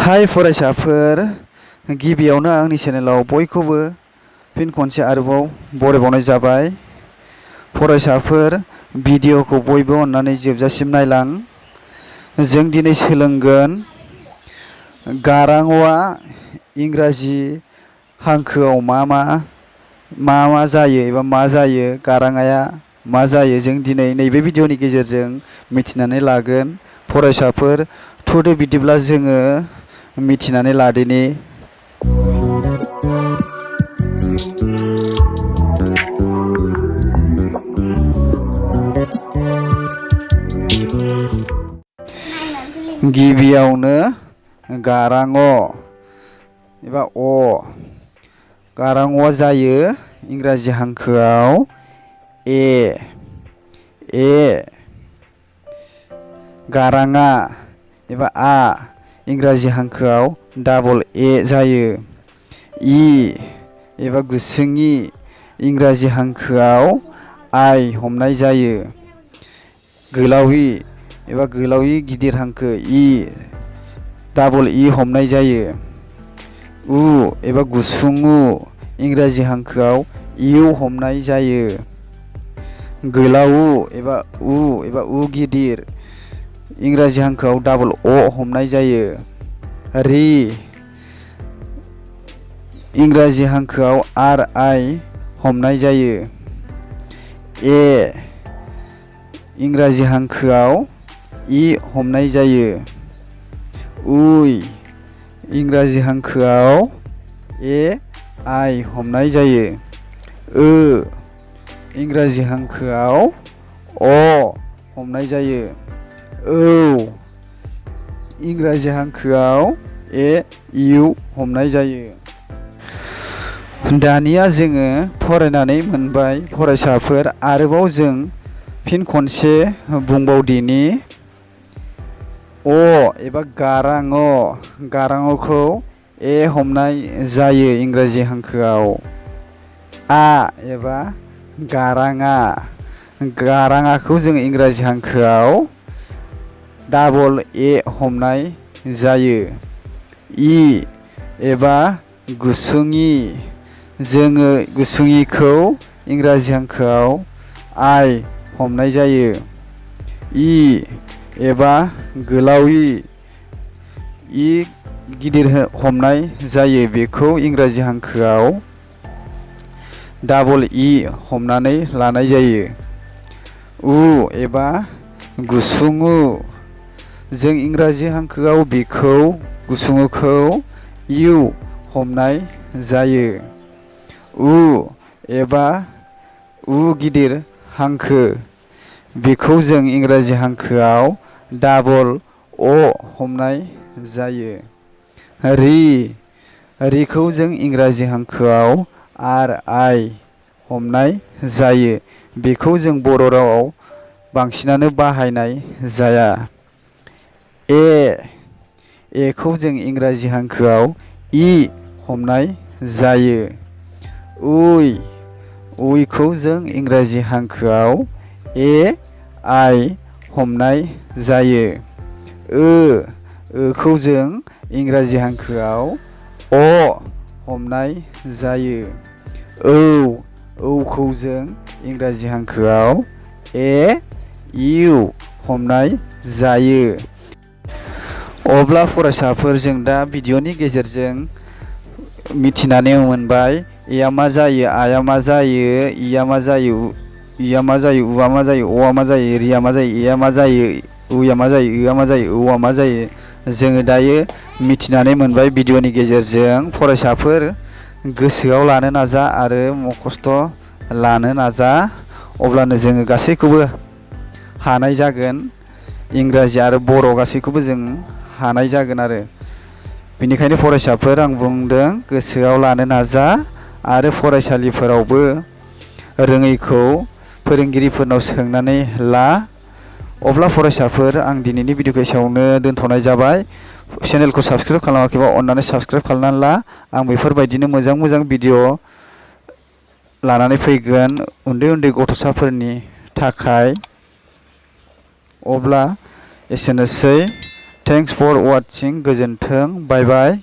हाय फरायसाफोर, गिबियावनो आंनि चेनेलाव बयखौबो फिन खनसे आरोबाव बरायबावनाय जाबाय। फरायसाफोर, भिडिअखौ बयबो अननानै जोबजासिम नायलां। जों दिनै सोलोंगोन गारांअआ इंराजि हांखोआव मा जायो एबा मा जायो, गारांआ मा जायो, जों दिनै नैबे भिडिअनि गेजेरजों मिथिनानै लागोन। फरायसाफोर, थुदो बिदिब्ला जोङो मिथिनानै लादिनि। गिबियावनो गारांअ एबा गारांअआ जायो इंराजि हांखोआव ए। गाराङा एबा इंराजि हांखोआव डाबल ए जायो। इ एबा गुसुं इ इंराजि हांखोआव आइ हमनाय जायो। गोलाव इ एबा गोलाव इ गिदिर हांखो इ डाबल इ हमनाय जायो। उ एबा गुसुं उ इंराजि हांखोआव इउ हमनाय जायो। गोलाव उ एबा उ गिदिर इंराजि हांखोआव डाबल अ हमनाय जायो। रि इंराजि हांखोआव आर आइ हमनाय जायो। ए इंराजि हांखोआव इ हमनाय जायो। उइ इंराजि हांखोआव ए आइ हमनाय जायो। ओ इंराजि हांखोआव अ हमनाय जायो। औ इंराजि हांखोआव ए इउ हमनाय जायो। दानिया जोङो फरायनानै मोनबाय फरायसाफोर, आरोबाव जों फिन खनसे बुंबावदिनि। एबा गारांअखौ ए हमनाय जायो इंराजि हांखोआव। एबा गाराङाखौ जों इंराजि हांखोआव डाबल ए हमनाय जायो। इ एबा गुसुं इ जोङो गुसुं इखौ इंराजि हांखोआव आइ हमनाय जायो। इ एबा गोलाव इ गिदिर हमनाय जायो, बेखौ इंराजि हांखोआव डाबल इ हमनानै लानाय जायो। उ एबा गुसुं उ जों इंराजि हांखोआव बेखौ गुसुं उखौ इउ हमनाय जायो। उ एबा उ गिदिर हांखो बेखौ जों इंराजि हांखोआव डाबल अ हमनाय जायो। रिखौ जों इंराजि हांखोआव आर आइ हमनाय जायो, बेखौ जों बर' रावाव बांसिनानो बाहायनाय जाया। एखौ जों इंराजि हांखोआव इ हमनाय जायो। उइखौ जों इंराजि हांखोआव ए आइ हमनाय जायो। ओखौ जों इंराजि हांखोआव अ हमनाय जायो। औखौ जों इंराजि हांखोआव ए इउ हमनाय जायो। अब्ला फरायसाफोर, जों दा भिडिअनि गेजेरजों मिथिनानै मोनबाय एआ मा जायो, आया मा जायो, इया मा जायो, इया मा जायो, उआ मा जायो, अआ मा जायो, रिया मा जायो, एआ मा जायो, उया मा जायो, ओआ मा जायो, औआ मा जायो, जोङो दायो मिथिनानै मोनबाय भिडिअनि गेजेरजों। फरायसाफोर, गोसोआव लानो नाजा आरो मखस्थ' लानो नाजा, अब्लानो जोङो गासैखौबो हानाय जागोन। इंराजि आरो बर' गासैखौबो जों हानाय जागोन आरो। बेनिखायनो फरायसाफोर, आं बुंदों गोसोआव लानो नाजा आरो फरायसालिफोरावबो रोङैखौ फोरोंगिरिफोरनाव सोंनानै ला। अब्ला फरायसाफोर, आं दिनैनि भिडिअखौ एसेयावनो दोनथ'नाय जाबाय। चेनेलखौ साबस्क्राइब खालामाखैबा अननानै साबस्क्राइब खालामनानै ला। आं बेफोरबायदिनो मोजां भिडिअ लानानै फैगोन उन्दै उन्दै गथ'साफोरनि थाखाय। अब्ला एसेनोसै। Thanks for watching. गोजोन्थों। बाय बाय।